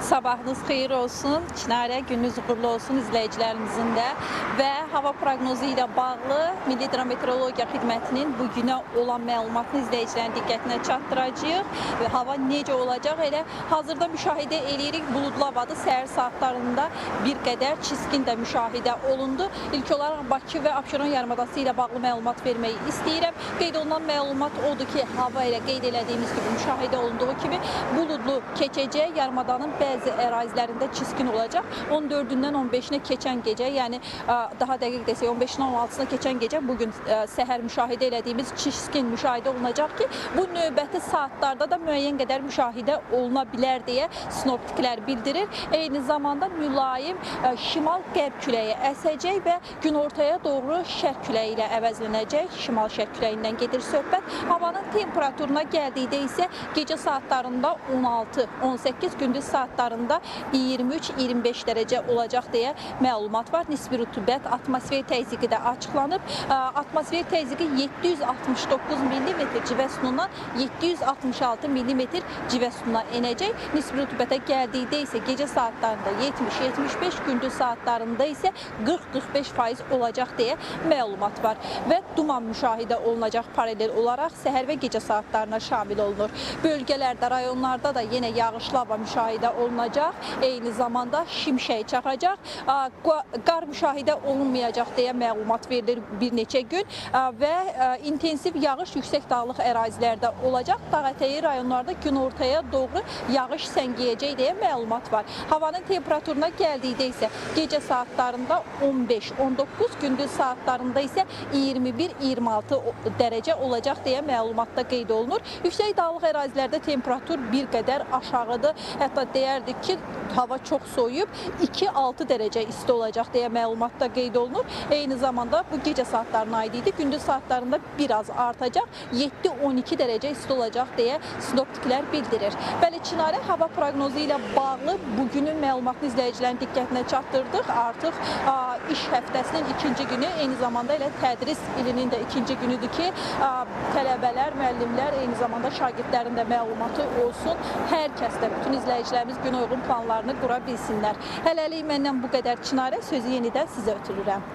Sabahınız xeyir olsun. Çinarə, gününüz uğurlu olsun izləyicilərimizin də. Və hava proqnozu ilə bağlı Milli Hidrometeorologiya Xidmətinin bu günə olan məlumatını izləyicilərin diqqətinə çatdıracağıq. Və hava necə olacaq? Elə hazırda müşahidə eləyirik. Buludlu havadır. Səhər saatlarında bir qədər çiskin də müşahidə olundu. İlk olaraq Bakı və Abşeron yarımadası ilə bağlı məlumat vermək istəyirəm. Qeyd olunan məlumat odur ki, hava ilə qeyd elədiyimiz kimi, müşahidə olunduğu kimi buludlu keçəcək. Yarımadanın bəzi ərazilərində çiskin olacaq. 14-dən 15-nə keçən gecə, yəni daha dəqiq desək 15-dən 16-sına keçən gecə bugün səhər müşahidə elədiyimiz çiskin müşahidə olunacaq ki, bu növbəti saatlarda da müəyyən qədər müşahidə oluna bilər deyə sinoptiklər bildirir. Eyni zamanda mülayim şimal-qərb küləyi əsəcək və günortaya doğru şərq küləyi ilə əvəzlənəcək. Şimal-şərq küləyindən gedir söhbət. Havanın temperaturuna gəldikdə isə gecə saatlarında 16-18, gündüz saatlarında 23-25 dərəcə olacaq deyə məlumat var. Nisbi rütubət, atmosfer təzyiqi də açıqlanıb. Atmosfer təzyiqi 769 mm civə sütunundan 766 mm civə sütununa enəcək. Nisbi rütubətə gəldikdə isə gecə saatlarında 70-75, gündüz saatlarında isə 40-45% olacaq deyə məlumat var. Və duman müşahidə olunacaq paralel olaraq səhər və gecə saatlarına şamil olunur. Bölgələrdə, rayonlarda da yenə yağışlı hava müşahidə olunacaq. Eyni zamanda şimşək çaxacaq. Qar müşahidə olunmayacaq deyə məlumat verilir bir neçə gün və intensiv yağış yüksək dağlıq ərazilərdə olacaq. Dağətəyi rayonlarda günortaya doğru yağış səngiyəcək deyə məlumat var. Havanın temperaturuna gəldikdə isə gecə saatlarında 15-19, gündüz saatlarında isə 21-26 dərəcə olacaq deyə məlumatda qeyd olunur. Yüksək dağlıq ərazilərdə temperatur bir qədər aşağıdır. Hətta deyərdik ki, hava çox soyuyub, 2-6 dərəcə isti olacaq deyə məlumatda qeyd olunur. Eyni zamanda bu gecə saatlarına aid idi. Gündüz saatlarında biraz artacaq, 7-12 dərəcə isti olacaq deyə sinoptiklər bildirir. Bəli, Çinarə, hava proqnozu ilə bağlı bugünün məlumatını izləyicilərin diqqətinə çatdırdıq. Artıq iş həftəsinin ikinci günü, eyni zamanda elə tədris ilinin də ikinci günüdür ki, tələbələr, müəllimlər, eyni zamanda şagirdlərin də məlumatı olsun. Hər kəsdə, bütün izləyicilərimiz günə uyğun planlarını qura bilsinlər. Hələlik məndən bu qədər Çinarə, sözü yenidən sizə ötürürəm.